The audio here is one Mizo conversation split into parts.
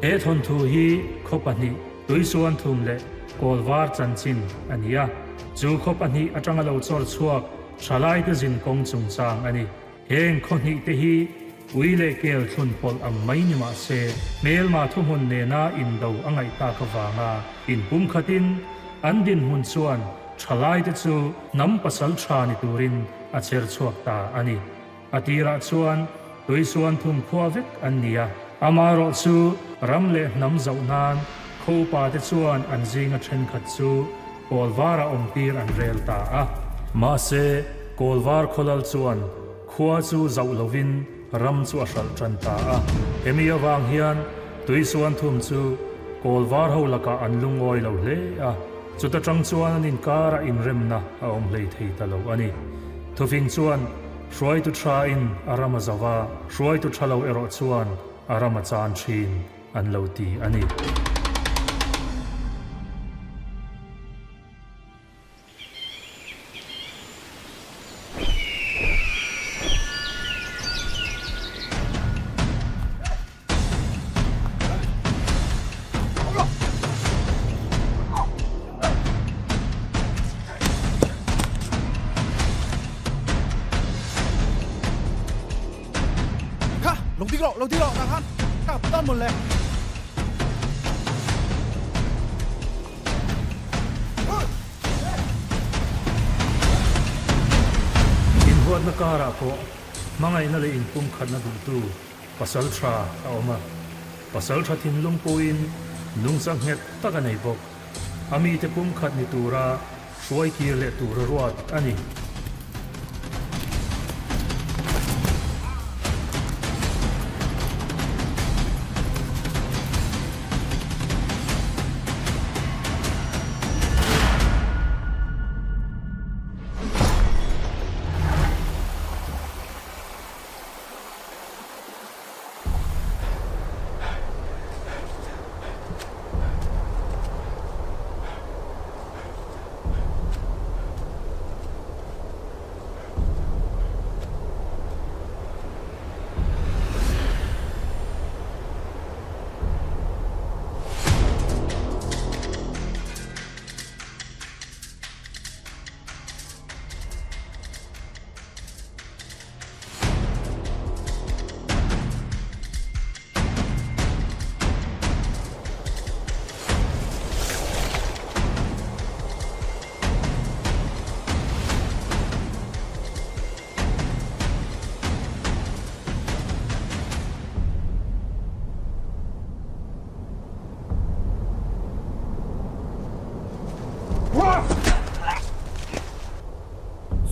He thawnthu hi khaw pahnih, Tuisuanthum leh Kawlvar chanchin a ni a. Chu khaw pahnih atanga lo chawr chhuak thalaite zinkawng chungchang a ni. Heng khaw hnih te hi ui leh kel thlun pawlh ang mai ni mah se, hmelma thuhmun nena indo a ngaih tak avanga inpumkhatin an dinhmun chuan thalaite chu hnam pasal tha ni turin a cher chhuak ta a ni. A tirah chuan tuisuan thum khua vek an ni a, amaherawh chu ram leh hnam zoh nan khaw upa te chuan an zinga thenkhat chu Kawl varah awmtir an rel ta a. Mahse, kawl var khawlal chuan khua chu zauh lovin ram chu a hralh tan ta a. Hemi avang hian tuisuan thum chu kawl var ho lakah an lungawi lo hle a, chuta tang chuan an inkarah inremna a awm hlei thei ta lo a ni. Thufing chuan hruaitu thain a ram a zo a, hruaitu tha lo erawh chuan a ram a chan thin. an lo ti a ni. Kha, lo dik rawh, lo dik rawh, tah khan ka tan mawlh le. Inhuatna karah pawh hmangaihna leh inpumkhatna duhtu pasal tha a awm a. Pasal tha thinlung pawhin nungchang nghet tak a nei bawk. A mite pumkhat ni tura Hruai kir leh tur a ruat a ni.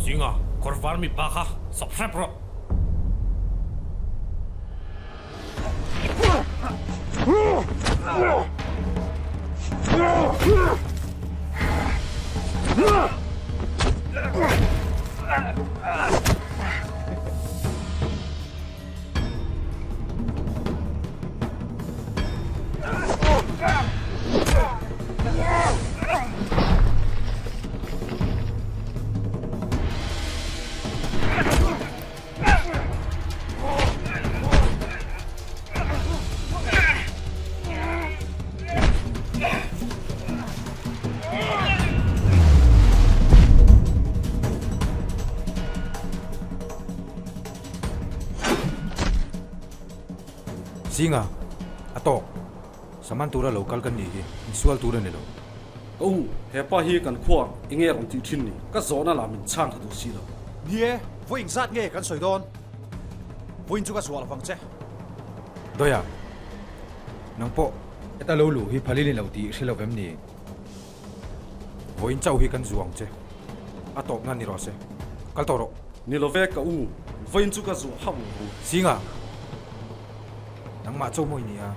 Zinga, kawr var mipa kha sawp hrep rawh. Zinga, a tawk. Saman tura lo kal kan nih hi, insual tur a ni lo. Ka u, he pa hi kan khuar enge rawn tih thin ni? Ka zawhna lah min chhang tha duh si lo. Ni e, vawi engzat nge kan sawi dawn? Vawiin chu ka zuah lovang che. Dawia, nang pawh heta lo luh hi phalil i lo tih i hre lo vem ni? Vawiin chauh hi kan zuang che. A tawpna ni rawh se. Kal tawh rawh. Ni lo ve ka u, vawiin chu ka zuah hauh lo. Singa, nangmah chauh maw i ni a?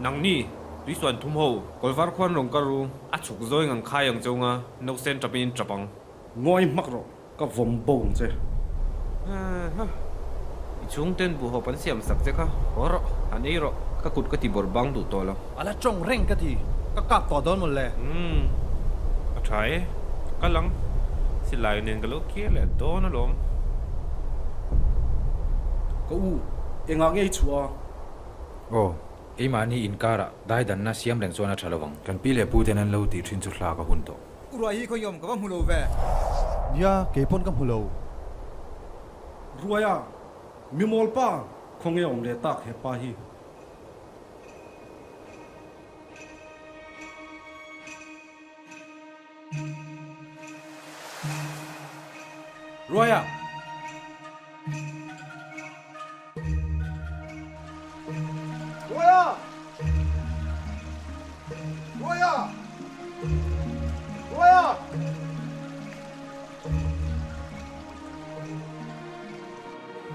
Nangni, tuisuan thum ho, kawlvar khuan rawn kar u, a chhuk zawi ngang khai ang chunga nausen tap in in tap ang. Ngawi hmak rawh, ka vawm bo ang che. I chhungten buhhawp an siam sak che kha, haw rawh, han ei rawh, ka kut ka ti bawrh bang duh tawh lo. A la tawng reng ka ti, ka kap tawh dawn mawlh le. Umm, A tha e, kal ang. Silai nen ka lo kir leh dawn alawm. Ka u, engah nge i chhuah a? Aw, keimahni inkarah daidanna siam reng chuan a tha lovang. Kan pi leh pu ten an lo tih thin chu hla ka hun tawh. U Ruai hi khawiawm ka va hmu lo ve. Nia, kei pawn ka hmu lo. Ruaia, mi mawl pa, khawnge awm leh tak he pa hi. Ruaia! Ruaia! Ruaia! Ruaia!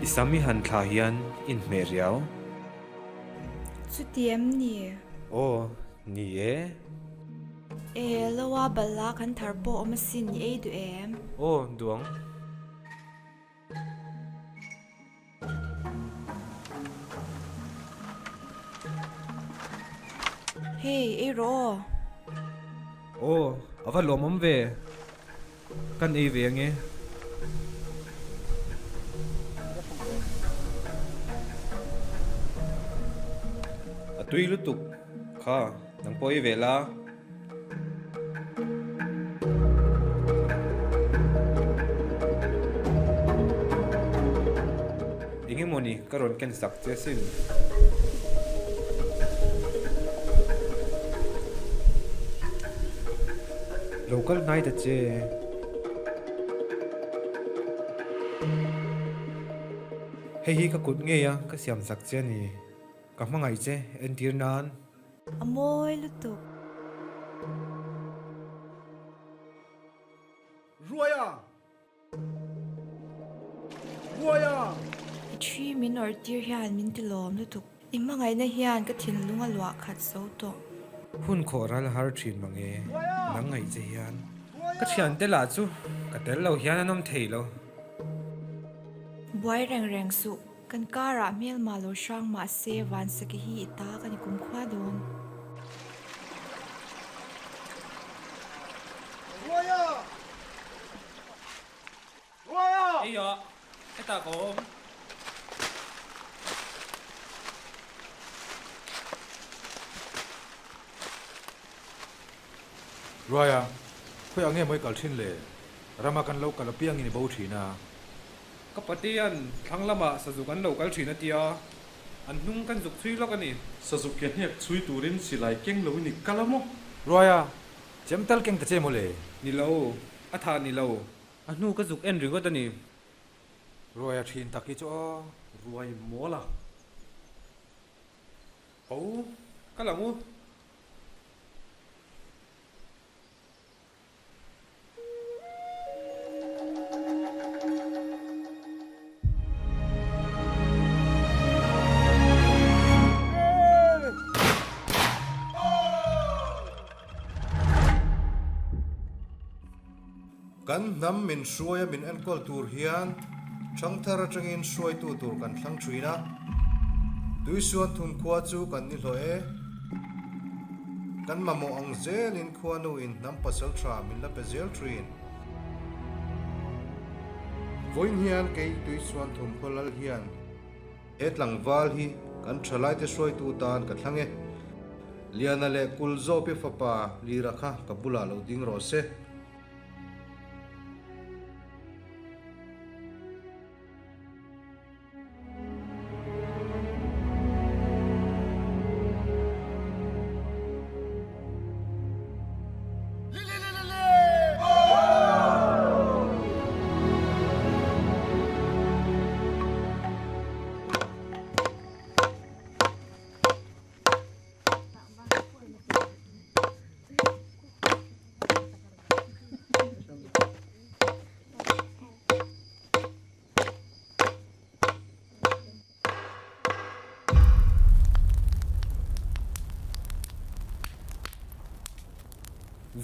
I sam i han thla hian inhmeh riau. Chuti em ni? Aw, ni e. E, lo a balh a kan thar pawh awm asin i ei duh em? Aw, duh ang. Hei, ei rawh aw. Aw, a va lawmawm ve. Kan ei ve ange. A tui lutuk kha nang pawh ei ve la. Engemawni ka rawn ken sak che asin. Lo kal hnai ta che. Hei hi ka kut ngei a, ka siam sak che a ni. Ka hmangaih che, entir nan. A mawi lutuk. Ruaia! Ruaia! I thi min awrh tir hian min ti lawm lutuk. I hmangaihna hian ka thinlung a luah khat zo tawh. Hun khawh ral har thin mange, nang ngaih che hian. Ka thiante lah chu ka tel lo hian an awm thei lo. Buai reng reng suh, kan karah hmelma lo hrang mahse Vansaki hi i ta ka ni kumkhua dawn. Eia, hetah ka awm. Ruaia, khawiah nge mawi kal thin le? Rama kan lo kal apiangin i bo thin a. Ka patean thlang lamah sazuk an lo kal thin a tia, an hnung kan zuk chhui lawk a ni. Sazuk ke hniak chhui turin silai keng loin i kal a maw? Ruaia, Chem tal keng ta che maw le? Ni lo, a tha ni lo. A hnu ka zuk en ringawt a ni. Ruai a thin tak hi chu aw. Ruai mawl a. Ho, ka lang u. Kan hnam min hruaia min enkawl tur hian ṭhangthar aṭangin hruaitu tur kan thlang ṭhin a, Tuisuan thumkhua chu kan ni hlawh e. Kan mamawh ang zelin khuanu in hnam pasal ṭha min la pe zel ṭhin. Vawiin hian kei Tuisuan thumkhua lal hian he tlangval hi kan ṭhalaite hruaitu tan ka thlang e. Liana leh Kulzawpi fapa Lira kha ka bulah lo ding rawh se.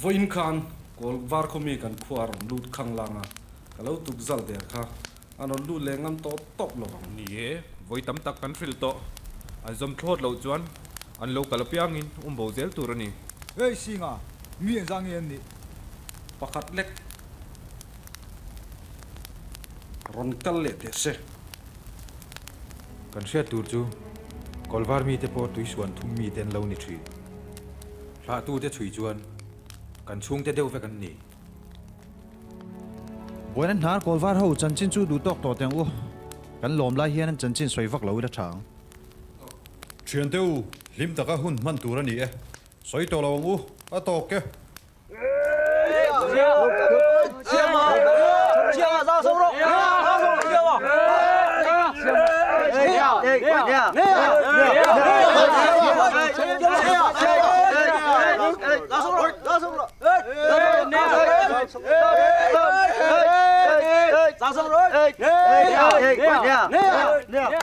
Vawiin khan kawl var khawmi kan khua a rawn lut khang lang a, ka lo tuk zal der kha a rawn lut leh ngam tawp tawp lo vang. Ni e, vawi tam tak kan hrilh tawh. An zawm thlawt loh chuan an lo kal apiangin um bo zel tur a ni. Hei Singa, mi engzah nge an nih? Pakhat lek rawn kal leh teh se. Kan hriat tur chu Kawlvar mite pawh tuisuan thum mite an lo ni thin. Hlahtute chhui chuan kan chhungte deuh vek an ni. Buaina hnar Kawlvar ho chanchin chu duh tawk tawh teh ang u. Kan lawm lai hian an chanchin sawi vak lo ila tha ang. Thiante u, hlim taka hun hman tur a ni e. Sawi tawh lo ang u, a tawk e.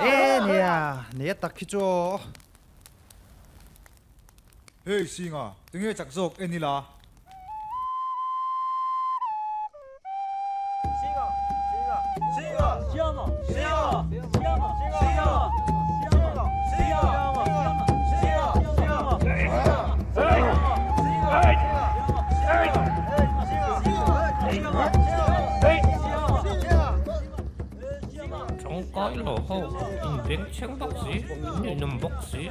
E nia, nia tak hi chu aw. Hey Singa, tinge chak zawk en ila? Tangkai lo ho in bengchheng bawk si, ninawm bawk si.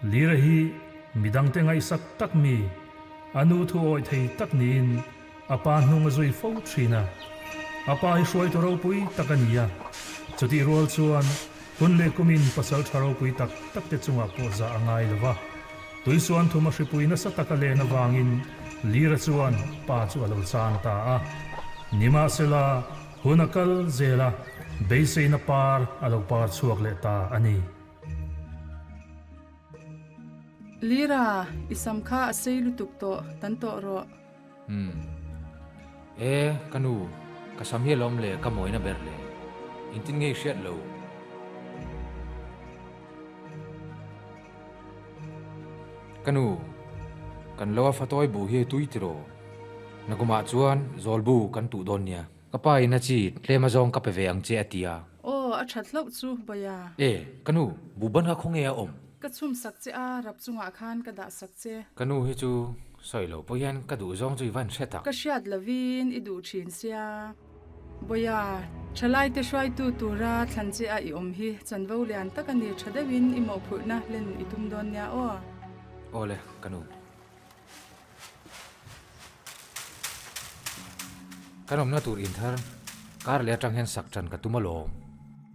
Lira hi midangte ngaihsak tak mi, a nu thu awih thei tak niin A pa hnung a zui fo thin a, a pa hi hruaitu ropui tak a ni a, chutih rual chuan hun leh kumin pasal tha ropui tak tak te chungah pawh zah a ngai lo va. Tuisuan thum a hripui nasa tak a len avangin Lira chuan pa chu a lo chang ta a. Nimahsela, hun a kal zel a, beiseina par a lo par chhuak leh ta a ni. Lira, i sam kha a sei lutuk tawh, tan tawh rawh. Umm. E, ka nu, ka sam hi alawm le, ka mawina ber le. Engtin nge i hriat lo? Ka nu, kan lo a fatawi bu hi tui tiraw? Nakumah chuan zawlbu kan tuh dawn nia. Ka pa in a chi tlem azawng ka pe ve ang che a ti a. Aw, a that hlauh chu, Bawia. E, ka nu, bu ban kha khawnge a awm? Ka chhum sak che a, rap chungah khan ka dah sak che. Ka nu hi chu sawi lo pawh hian ka duh zawng chu i van hre tak. Ka hriat lovin i duh thin sia. Bawia, thalaite hruaitu tura thlan che a i awm hi chanvo lian tak a ni, tha deuhin i mawhphurhna hlen i tum dawn nia aw. Aw le, ka nu. Kan awmna tur inthar kar leh atang hian sak tan ka tum alawm.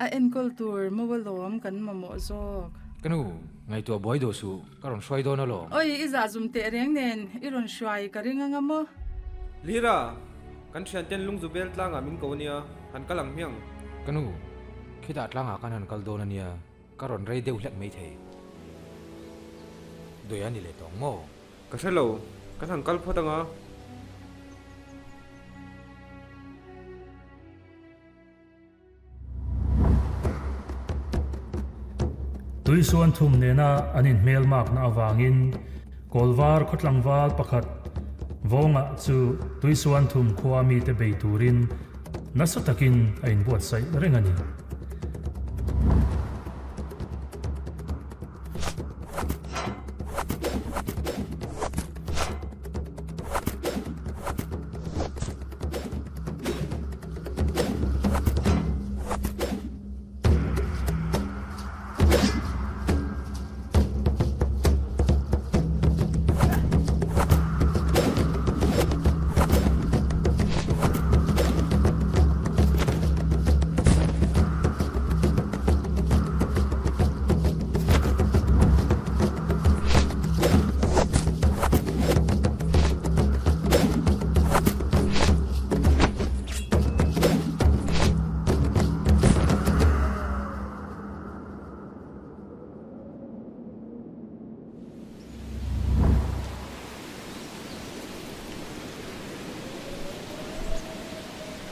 A enkawl tur maw alawm kan mamawh zawk. Ka nu, ngaihtuah buai duh suh, ka rawn hruai dawn alawm. Oi, i zah zum teh reng nen, i rawn hruai ka ring anga maw? Lira, kan thianten lungzu bel tlangah min ko ania, han kal ang hmiang. Ka nu, khitah tlangah khan han kal dawn ania. Ka rawn rei deuh hlek mai thei. Dawih a ni leh tawng maw? Ka hre lo, kan han kal phawt ang a. Tuisuan thum nena an inhmelmakna avangin Kawlvar khaw tlangval pakhat Vawngah chu Tuisuan thum khua mite bei turin Nasa takin a inbuatsaih reng a ni.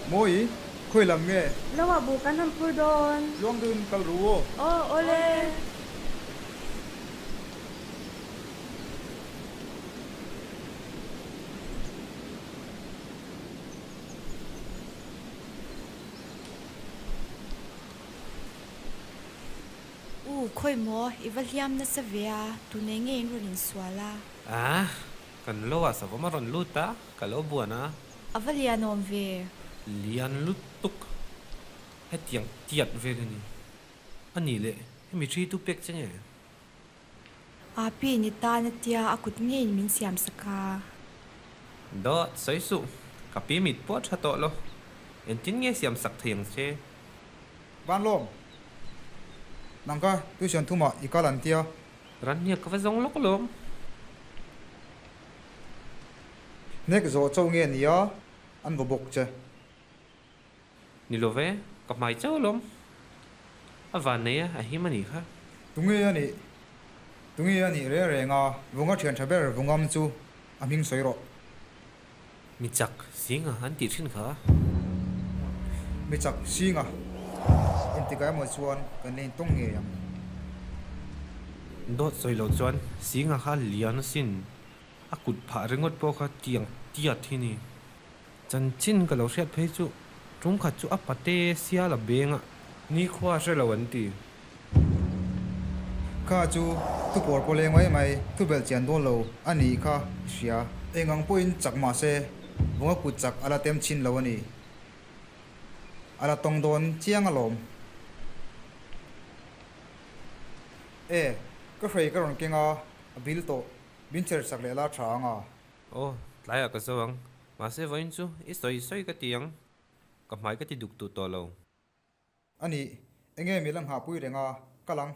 Mawi, khawi lam nge? Lo ah bu kan han phur dawn. Luang deuhin kal ru aw. Aw, awle. khawi maw, i va hliam nasa ve a, tunei nge in rawn insual a? A, kan lo ah savawm a rawn lut a, ka lo buan a. A va lian awm ve. Lian lutuk, hetiang tiat vel a ni. A nih leh, hemi thi tu pek che nge? Api ni tan a tia a kut ngeiin min siam sak a. Dawt sawi suh, ka pi mit pawh a tha tawh lo. Engtin nge siam sak thei ang che? Vanlawm, nang kha tuition thumah i kal an tia. Ranhniak ka va zawng lawk alawm. Hnek zawh chauh nge nia an vaw bawk che. Ni lo ve, ka hmai chauh alawm. A van nei a, a him a nih kha. Tunge a nih? Tunge a nih reng reng a, vunga thian tha ber vungam chu a hming sawi rawh. Mi chak singa an tih thin kha. Mi chak singa engtikah emaw chuan kan la intawng ngei ang. Dawt sawi loh chuan singa kha lian asin, a kut phah ringawt pawh kha tiang tiat hi ni. Chanchin ka lo hriat phei chu ṭumkhat chu a pate sial a beng a. Nikhua hre lo an ti. Kha chu thu pawr pawh leng mai mai, thu belh chian dawn lo a nih kha i hria. Eng ang pawhin chak mah se, vunga kut chak a la tem chhin lo a ni. A la tawng dawn chiang alawm. E, ka hrei ka rawn keng a, a bil tawh. Min cher chak leh la tha ang a. Aw, tlaiah ka zo ang. Mahse vawiin chu i sawi sawi ka ti ang. Ka hmai ka ti duk duh tawh lo. A nih, enge mi la nghahpui reng a, kal ang.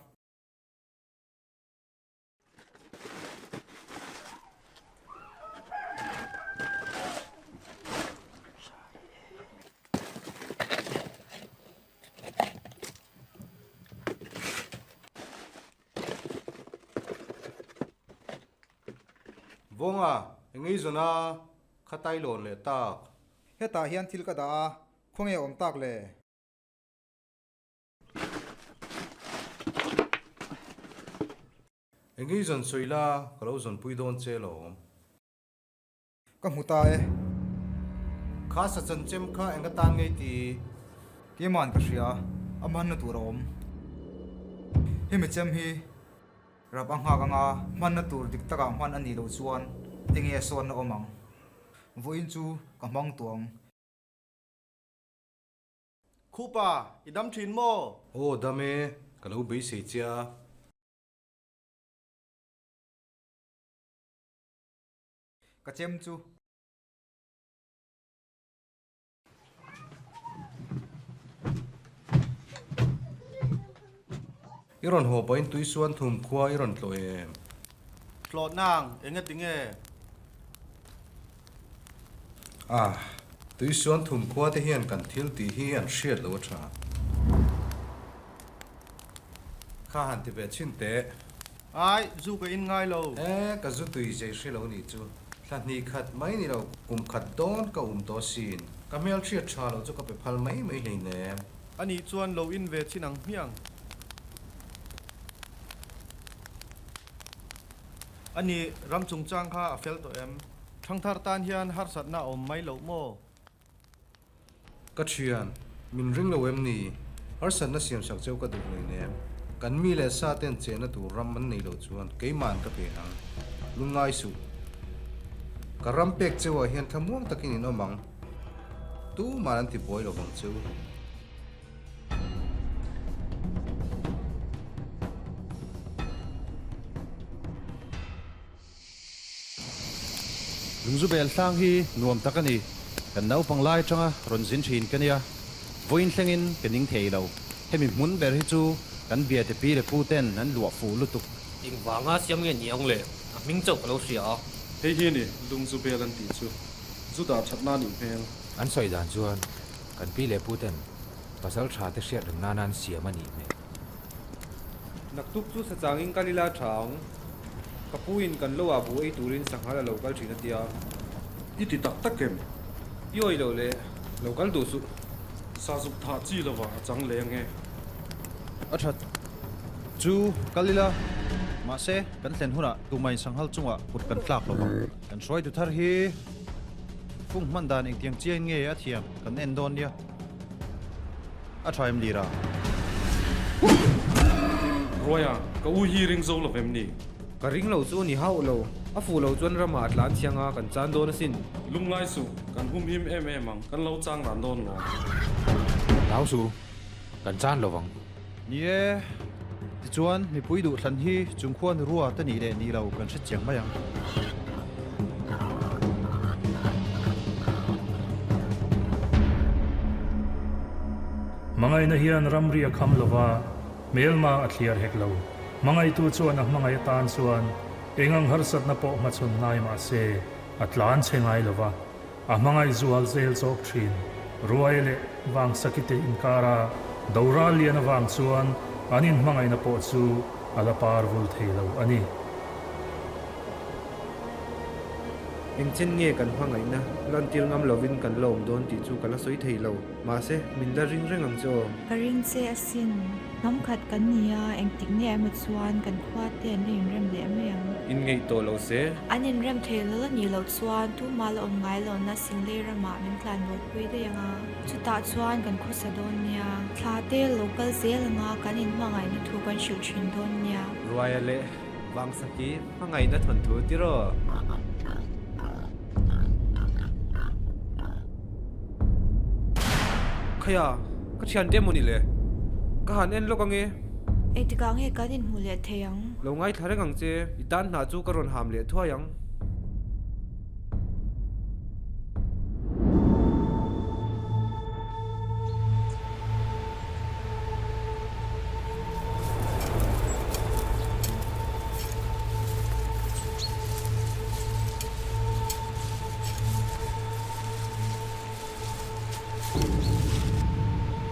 Vawnga, engei zawn a, kha tai lawn leh tak. Hetah hian thil ka dah a, khawnge awm tak le? Engei zawn sawi la, ka lo zawnpui dawn che lawm. Ka hmu ta e. Kha sa chanchem kha eng atan ngei ti? Keima'n ka hria, a hmanna tur a awm. Hemi chem hi rap a nghak anga hmanna tur dik takah hman a nih loh chuan enge a sawnna awm ang? Vawiin chu ka hmang tuah ang. Khupa, i dam thin maw? Aw dam e, ka lo beisei che a. Ka chem chu. I rawn haw pahin tui suan thum khua i rawn tlawh em? Tlawh nang, enge ti nge? Ah, tui suan thum khua te hian kan thil tih hi an hriat lo a tha. Kha han ti ve chhin teh. Ai, zu ka in ngai lo. E, ka zu tui zei hre lo nih chu. Thla hnih khat mai ni lo, kum khat dawn ka um tawh sin. Ka hmelhriat tha lo chu ka pe phal mai mai hleinem. A nih chuan lo in ve chin ang hmiang. A nih, ram chungchang kha a fel tawh em? Thangthar tan hian harsatna a awm mai loh maw? Ka thian, min ring lo em ni? Harsatna siamsak cheu ka duh hlei nem. Kan mi leh sa ten chenna tur ram an nei lo chuan keima'n ka pe ang. Lungngai suh. Ka ram pek cheuah hian thlamuang takin in awm ang. Tuma'n an ti buai lo vang cheu. Lungzubel hlang hi nuam tak a ni. Kan naupang lai atanga rawn zin thin ka nia. Vawiin thlengin ka ning thei lo. Hemi hmun ber hi chu kan biate pi leh pu ten an luah fuh lutuk. Engvanga siam nge ni ang le? A hming chauh ka lo hria a. Hei hi ni Lungzubel an tih chu. Zu dah thatna a nih hmel. An sawi dan chuan kan pi leh pu ten pasal tha te hriat reng nana an siam a nih hmel. Naktuk chu sachangin kal ila tha ang. Ka pu in kan lo ah bu ei turin sanghal a lo kal thin a tia. I ti tak tak em? I awih loh leh lo kal duh suh. Sazuk thah chi lova a chang leh ange. A that chu kal ila, mahse kan thlen hunah tumah in sanghal chungah kut kan tlak lo vang. Kan hruaitu thar hi fung hman dan engtiang chiain nge a thiam kan en dawn nia. A tha em lira? Ruaia, ka u hi ring zo lo vem ni? Ka ring lo chu ni hauh lo. A fuh lo chuan ramah a tlan chiang a, kan chan dawn asin. Lungngai suh, kan hum him em em ang, kan lo chang ran dawn lo. Hlau suh, kan chan lo vang. Ni e, tichuan mipui duhthlan hi chung khuan rua te nih leh nih lo kan hre chiang mai ang. Hmangaihna hian ramri a kham lova, hmelma a thliar hek lo. Hmangaihtu chuan a hmangaih atan chuan eng ang harsatna pawh hmachhawn ngai mah se a tlan chhe ngai lova, a hmangaih zual zel zawk thin. Ruai leh Vangsakite inkara doral lian avang chuan an inhmangaihna pawh chu a la par vul thei lo a ni. Engchen nge kan hmangaihna lantir ngam lovin kan la awm dawn tih chu ka la sawi thei lo. Mahse, min la ring reng ang che aw. Ka ring che asin. Hnam khat kan ni a, engtik nge emaw chuan kan khua te an la inrem leh mai ang. Inngeih tawh lo se. An inrem thei lo la nih loh chuan tumah la awm ngai lohna Singlei ramah min tlanbawlpui daih ang a, chutah chuan kan khawsa dawn nia. Thla te lo kal zel ang a, kan inhmangaihna thu kan hrilh thin dawn nia. Ruaia leh Vangsaki hmangaihna thawnthu tiraw? Khaia, ka thiante emaw ni le? Ka han en lawk ange. Engtikah nge kan inhmu leh thei ang? Lo ngaithla reng ang che, i tan hna chu ka rawn ham leh thuai ang.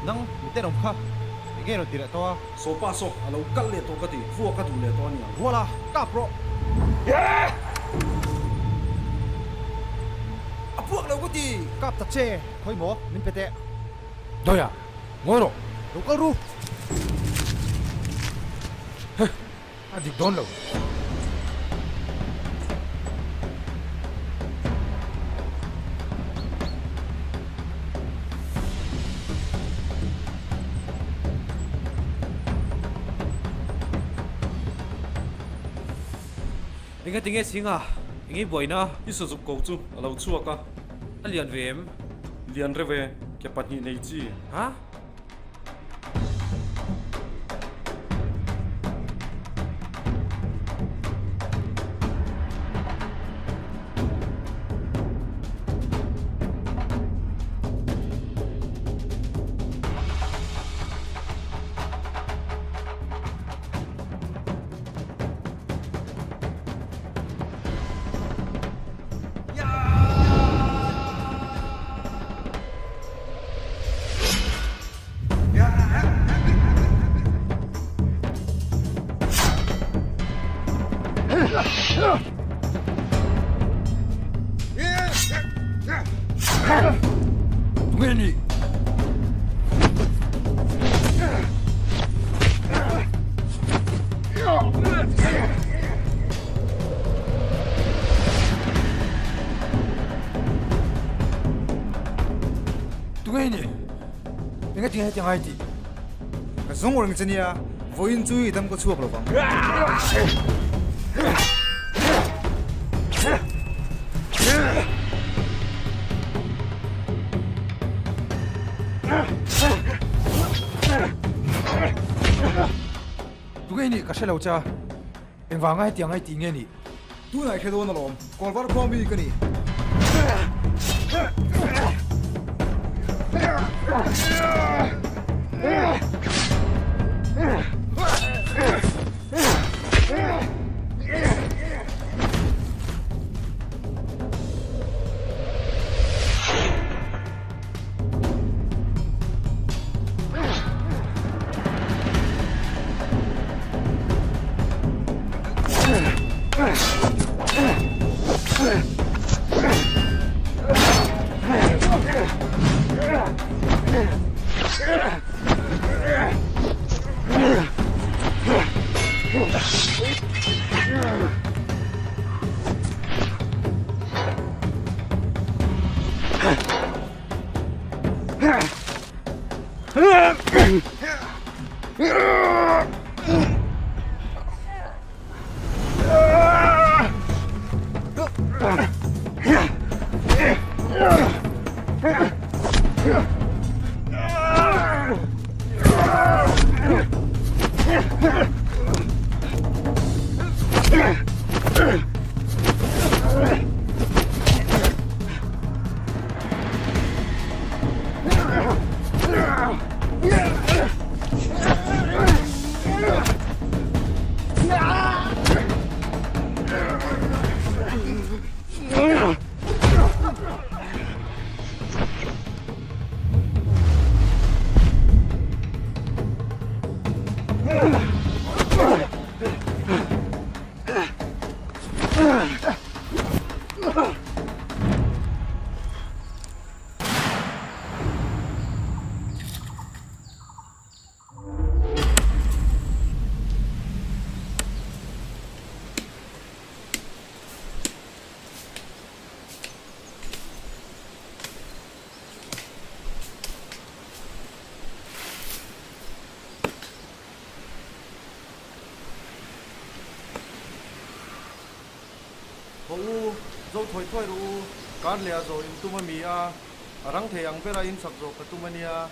Nang, mi tenawm kha eng nge rawn ti leh tawh a? Saw pa saw, a lo kal leh tawh ka ti, vuak a duh leh tawh a niang. Ruala, kap rawh! A puak lo ka ti! Kap ta che, khawi maw, min pe teh. Dawia, ngawi rawh! Lo kal ru! Heh, a dik dawn lo. Enga tinge Singa, eng i buaina? I sazuk ko chu a lo chhuak a. A lian ve em? Lian reuh e, ke pahnih nei chi. Ha? Tunge i nih? Enga tinge hetiang ai tih? Ka zawng reng che nia, vawiin chu i dam ka chhuak lo vang. Tunge i nih ka hre lo cha, engvanga hetiang ai tih nge nih? Tunah i hre dawn alawm, Kawlvar khua mi ka ni. Haw u, zo thuai thuai rawh u, kar leh a zawh in tum a mi a, a rang thei ang bera in sak zawh ka tum a nia.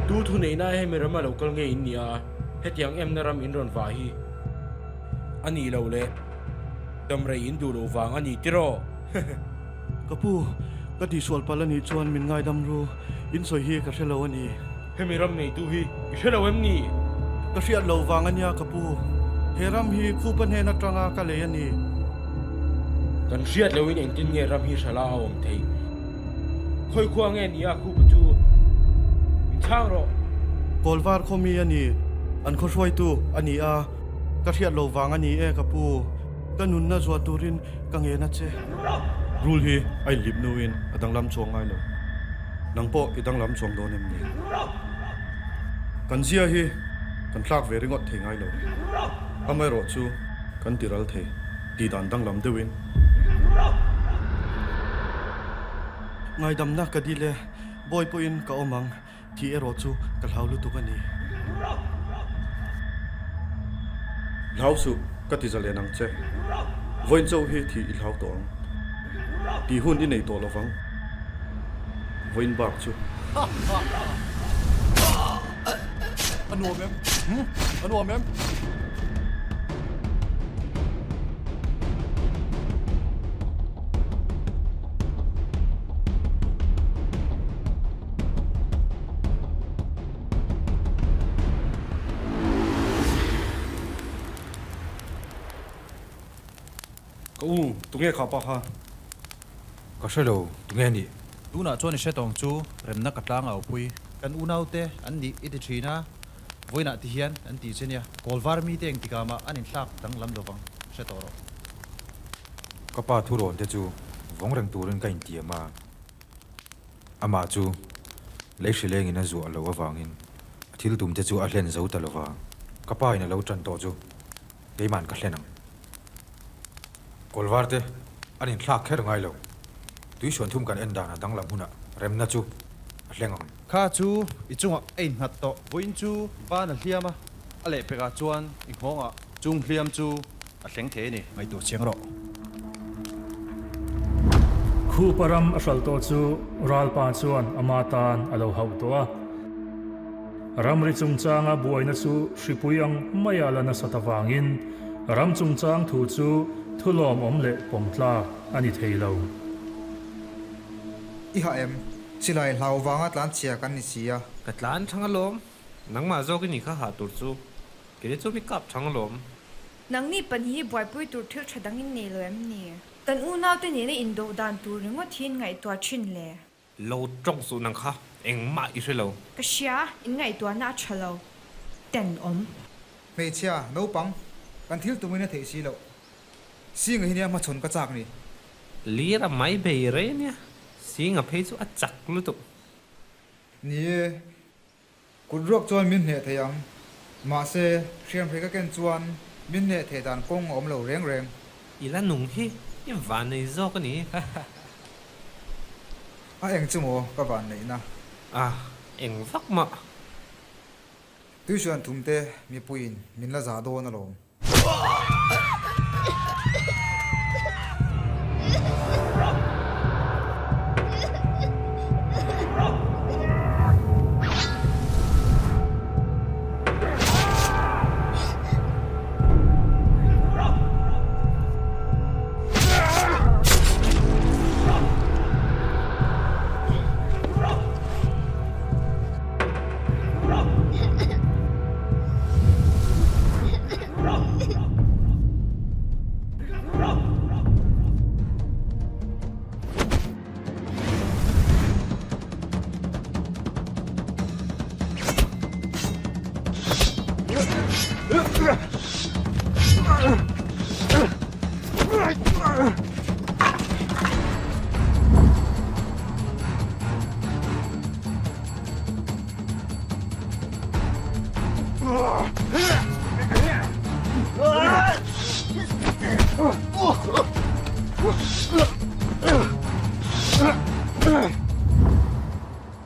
Tu thu neihna hemi rama lo kal nge in nia, hetiang emna ram in rawn vah hi a nih loh leh damrei in duh loh vang a ni tiraw? Ka pu, ka tihsual palh a nih chuan min ngaidam ru, in sawi hi ka hre lo a ni. Hemi ram neitu hi i hre lo em ni? Ka hriat loh vang a nia ka pu. He ram hi khupa hnen atanga ka lei a ni. Kan hriat loin engtin nge ram hi hrala a awm theih? Khawi khua nge ni a khupa chu? Min chhang rawh. Kawlvar khaw mi a ni. An khaw hruaitu a ni a. Ka hriat loh vang a ni e ka pu. Ka nunna zuah turin ka ngen a che. Rul hi a inhlip nuin a danglam chuang ngai lo. Nang pawh i danglam chuang dawn em ni? Kan zia hi kan thlak ve ringawt thei ngai lo. Amaherawh chu kan ti ral thei tih dan danglam deuhin. Ngaidamna ka dil e, bawi pawhin ka awm ang tih erawh chu ka hlau lutuk a ni. Hlau suh, ka ti zalen ang che. Vawiin chauh hi thih i hlau tawh ang. Tih hun i nei tawh lo vang. Vawiin bak chu. A nuam em? A nuam em? Ka u, tunge kha pa kha? Ka hre lo, tunge a nih? Tunah chuan i hre tawng chu remna ka tlang au pui. Kan unaute an nih i ti thin a, vawiinah ti hian an ti che nia. Kawlvar mite engtikah mah an inthlak danglam lovang, hre tawh rawh. Ka pa thurawn te chu vawng reng turin ka intiam a. Amah chu lei hrilengin a zuah loh avangin a thil tum te chu a hlen zo ta lova, ka pa in a lo tan tawh chu keima'n ka hlen ang. Kawlvar te an inthlak kher ngai lo, tuisuan thum kan en dan a danglam hunah remna chu a hleng ang. Kha chu i chungah a innghat tawh. Vawiin chu ban a hliam a, a lehpekah chuan i nghawngah chung hliam chu A thleng thei a ni, ngaihtuah chiang rawh. Khupa ram a hralh tawh chu Ralpa chuan ama tan a lo hauh tawh a. Ramri chungchanga buaina chu hripui ang maia la nasat avangin ram chungchang thu chu thulawmawm leh pawmtlak a ni thei lo. I hah em? Silai hlau vanga tlan chhia kan ni si a. Ka tlan thang alawm, nangmah zawk i nih kha hah tur chu. Kei chu mi kap thang alawm. Nangni pahnih hi buaipui tur thil tha dang in nei lo em ni? Kan unaute nena indo dan tur ringawt hi in ngaihtuah thin le. Lo tawng suh nang kha, engmah i hre lo. Ka hria, in ngaihtuahna a tha lo. Tenawm. Hmeichhia, naupang, kan thil tumin a theih si loh. Singa hi nia hmachhawn ka chak ni. Lira mai bei rei ania, Singa phei chu a chak lutuk. Ni e, Kut ruak chuan min hneh thei ang. Mahse, hriamhrei ka ken chuan min hneh theih dan kawng a awm lo reng reng. I la nung hi i vannei zawk a ni. A eng chu maw ka vanneihna? A eng vak mah. Tuition thumte mipuiin min la zah dawn alawm.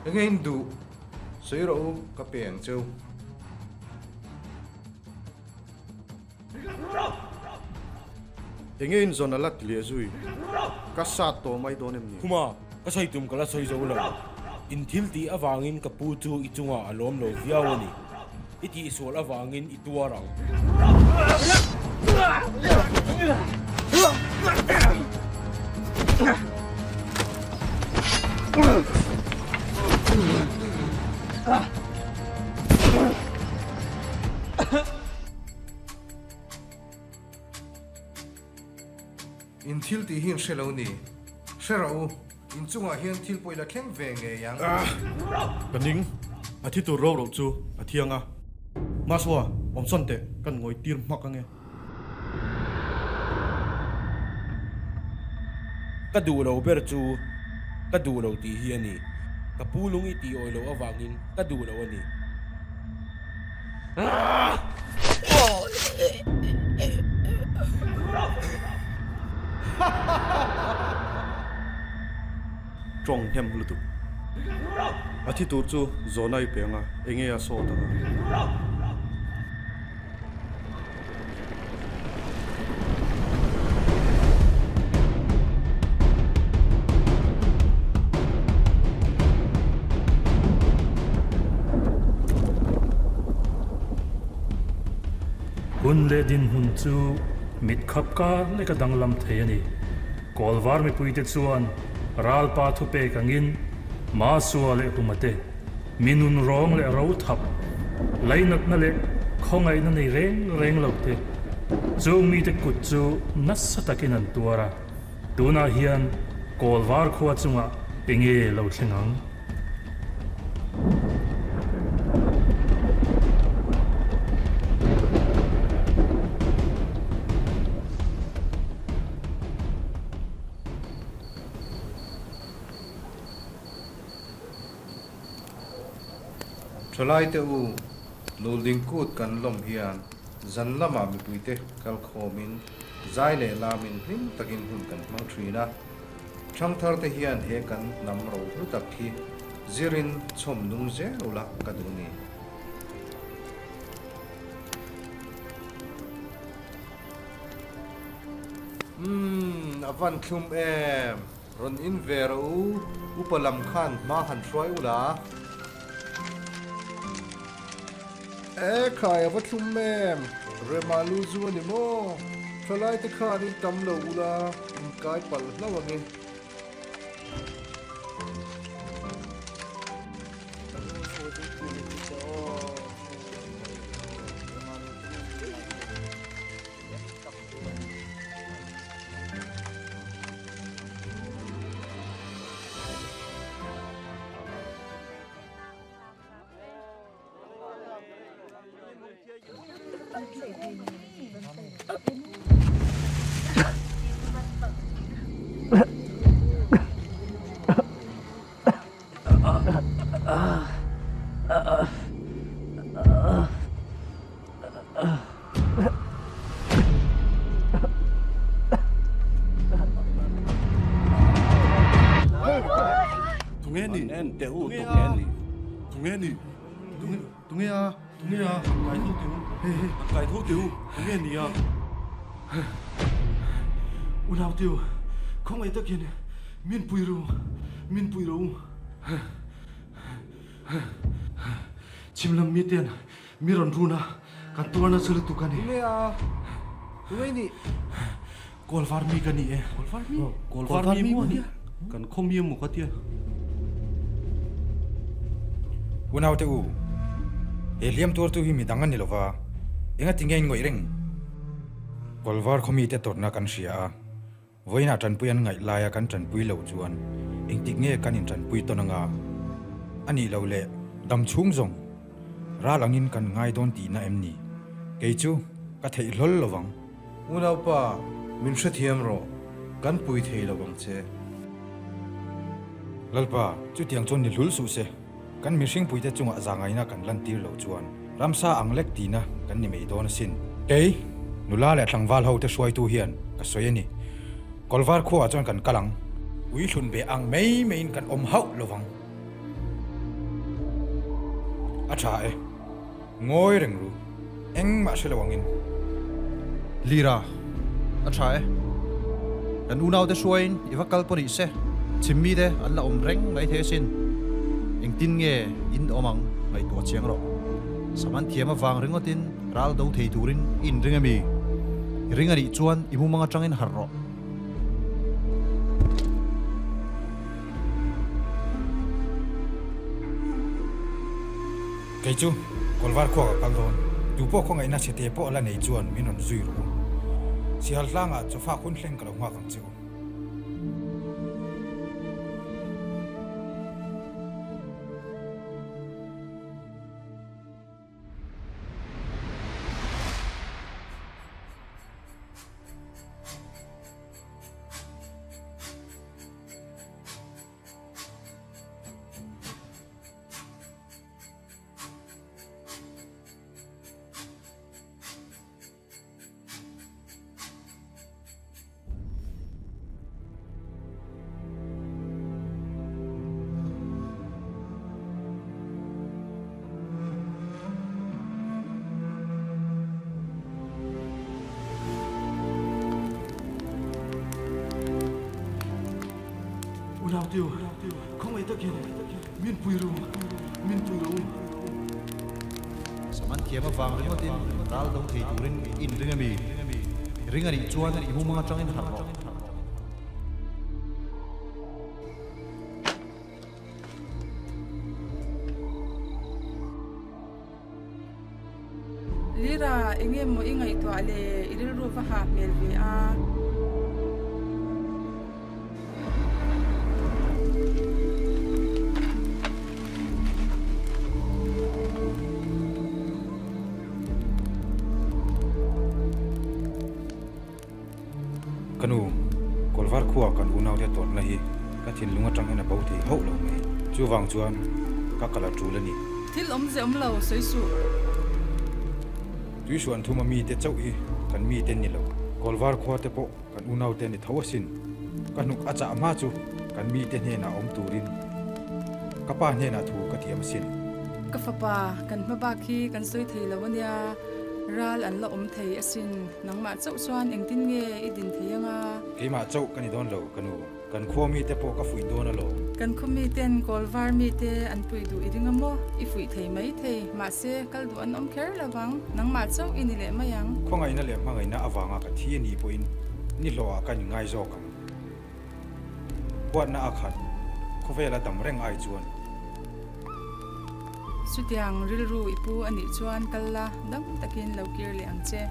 Enge in duh? Sawi rawh u, ka pe ang cheu. Enge in zawn a la ti leh zui? Ka sat tawh mai dawn em ni? Khuma, ka sawi tum ka la sawi zo lo. In thil tih avangin ka pu chu i chungah a lawm lo viau a ni. I tihsual avangin i tuar ang. In thil tih hi in hre lo ni. Hre rawh u, in chungah hian thil pawh i la thleng ve ngei ang. Ka ning, a thi tur ro ro chu a thiang a. Masua, awmsawn teh, kan ngawi tir hmak ange. Ka duh lo ber chu ka duh lo tih hi a ni. Ka pu lung i tih awih loh avangin ka duh lo a ni. Tawng hnem lutuk. A thi tur chu zawhna i pe anga enge a sawt anga. Hun leh dinhmun chu mit khap kar lek a danglam thei a ni. Kawlvar mipuite chuan ralpa thupek angin Masua leh Humate Mi nun rawng leh ro thap, lainatna leh khawngaihna nei reng reng lo te, chung mite kut chu nasa takin an tuar a, tunah hian Kawlvar khua chungah enge lo thleng ang? Thalaite u, Lulding kut kan lawm hian zan lamah mipuite kal khawmin zai leh lamin hlim takin hun kan hmang thin a. Thangtharte hian he kan hnam ro hlu tak hi zirin chhawm nung zel ula ka duh ni. Umm, a van thlum em! Rawn in ve rawh u, upa lam khan hma han hruai u la. E khai a va thlum em, Rema lu zu a ni maw? Thalai te khan in tam lo ula, in kai palh hlauh ang e. teh u, tunge a nih? Tunge a nih? Tunge, tunge a? Tunge a? Han kai tho teh u. Hei hei, han kai tho teh u. Tunge a nih a? Unau teh u, khawngaih takin min pui ru, min pui ru. Chhim lam miten mi rawn run a, kan tuar nasa lutuk a ni. Tunge a? Tunge i nih? Kawlvar mi ka ni e. Kawlvar mi? Kawlvar mi maw nia? Kan khaw mi emaw ka tia. Unaute u, he hliam tuartu hi midang a ni lova, engati nge in ngawih reng? Kawlvar khaw mite tawrhna kan hria a, Vawiinah tanpui an ngaih laia kan tanpui loh chuan engtik nge kan intanpui tawn anga? A nih loh leh dam chhung zawng ral angin kan ngai dawn tihna em ni? Kei chu ka theih hlawl lo vang. Unaupa, min hrethiam rawh, kan pui thei lo vang che. Lalpa, chutiang chuan ni hlul suh se. Kan mihringpuite chungah zangaina kan lantir loh chuan ramsa ang lek tihna kan ni mai dawn asin. Kei, nula leh tlangval hote hruaitu hian ka sawi a ni. Kawlvar khuaah chuan kan kal ang. Ui hlun ve ang mai maiin kan awm hauh lo vang. A tha e. Ngawi reng ru. Engmah hre lo angin. Lira, A tha e. Kan unaute hruaiin i va kal pawh nih se, chhimmi te an la awm reng mai thei asin. Engtin nge in awm ang ngaihtuah chiang rawh. Saman thiam avang ringawtin ral do thei turin i inring ami? I ring anih chuan i mumang atangin harh rawh. Kei chu Kawlvar khua ka kal dawn. Tu pawh khawngaihna chhete pawh la nei chuan min rawn zui rawh u. Sihal tlangah chawfak hun thleng ka lo nghak ang che u. Unautiu, khawngaih takin Min pui ru, min pui ru. Saman thiam avang ringawtin ral do thei turin i inring a mi? I ring a nih chuan i mumang atangin harh rawh. Lira, enge maw i ngaihtuah le? I rilru va ha hmel ve a. Ka nu, Kawlvar khua kan unaute tawrhna hi ka thinlung atang hian a bo thei hauh lo mai. Chuvang chuan ka kal a tul a ni. Thil awmze awm lo sawi suh. Tuisuan thuma mite chauh hi kan mite ni lo. Kawlvar khua te pawh kan unaute ni tho asin. Ka hnuk a chah hma chu kan mite hnenah awm turin ka pa hnenah thu ka tiam asin. Ka fapa, kan hma bak hi kan sawi thei lo ania. Ral an la awm thei asin. Nangmah chauh chuan engtin nge i din thei anga? Keimah chauh ka ni dawn lo, ka nu. Kan khua mite pawh ka fuih dawn alawm. Kan khaw miten kawl var mite an puih duh i ring a maw? I fuih thei mai thei. Mahse, kal duh an awm kher lo vang. Nangmah chauh i ni leh mai ang. Khawngaihna leh hmangaihna avanga ka thi a nih pawhin nihlawhah ka inngai zawk ang. Huatna a khat, khawvela dam reng ai chuan. Chutiang rilru i pu a nih chuan kal la, dam takin lo kir leh ang che.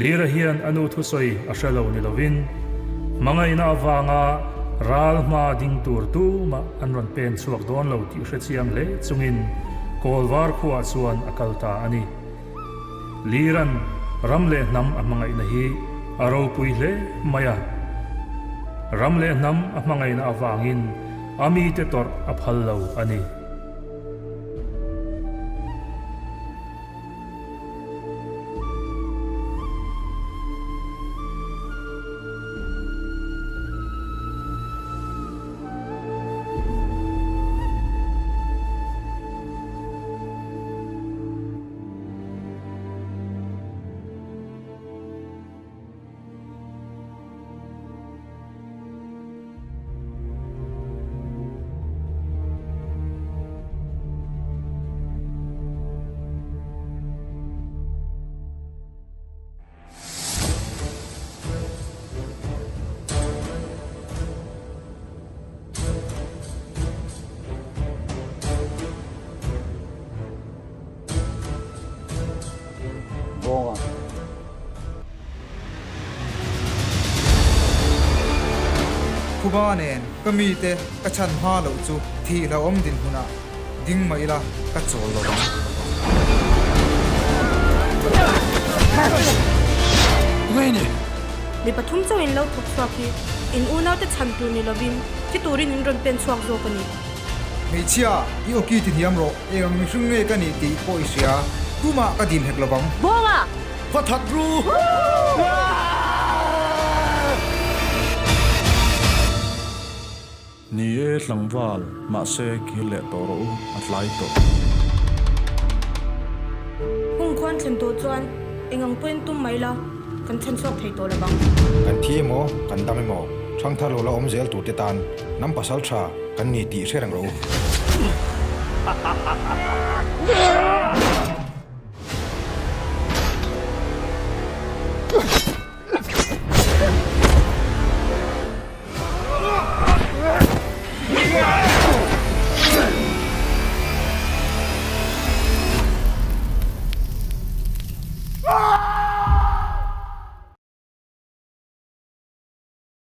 Lira hian a nu thusawi a hre lo ni lovin, hmangaihna avanga ral hma ding tur tumah an rawn pen chhuak dawn lo tih hre chiang hle chungin Kawlvar khuaah chuan a kal ta a ni. Liran ram leh hnam a hmangaihna hi a ropui hle mai a. Ram leh hnam a hmangaihna avangin a mite tawrh a phal lo a ni. Bawnga. Phuba nen ka mite ka chhan hma loh chu thih hlauhawm dinhmunah ding mah ila ka chawl lo ang. Tunge i nih? Mi pathum chauh in lo thawk chhuak hi in unaute chhan tur ni lovin thi turin in rawn pen chhuak zawk a ni. Hmeichhia, i awki ti hniam rawh. Eng ang mihring nge ka nih tih pawh i hria. Tumah ka dim hek lovang. Bawnga! Va that ru! Ni e tlangval, mahse kir leh tawh rawh u, a tlai tawh. Hung khuan thlen tawh chuan eng ang pawhin tum mai la, kan chhan chhuak thei tawh lovang. Kan thi emaw, kan dam emaw, ṭhangthar lo la awm zel turte tan hnam pasal ṭha kan ni tih hre reng rawh u.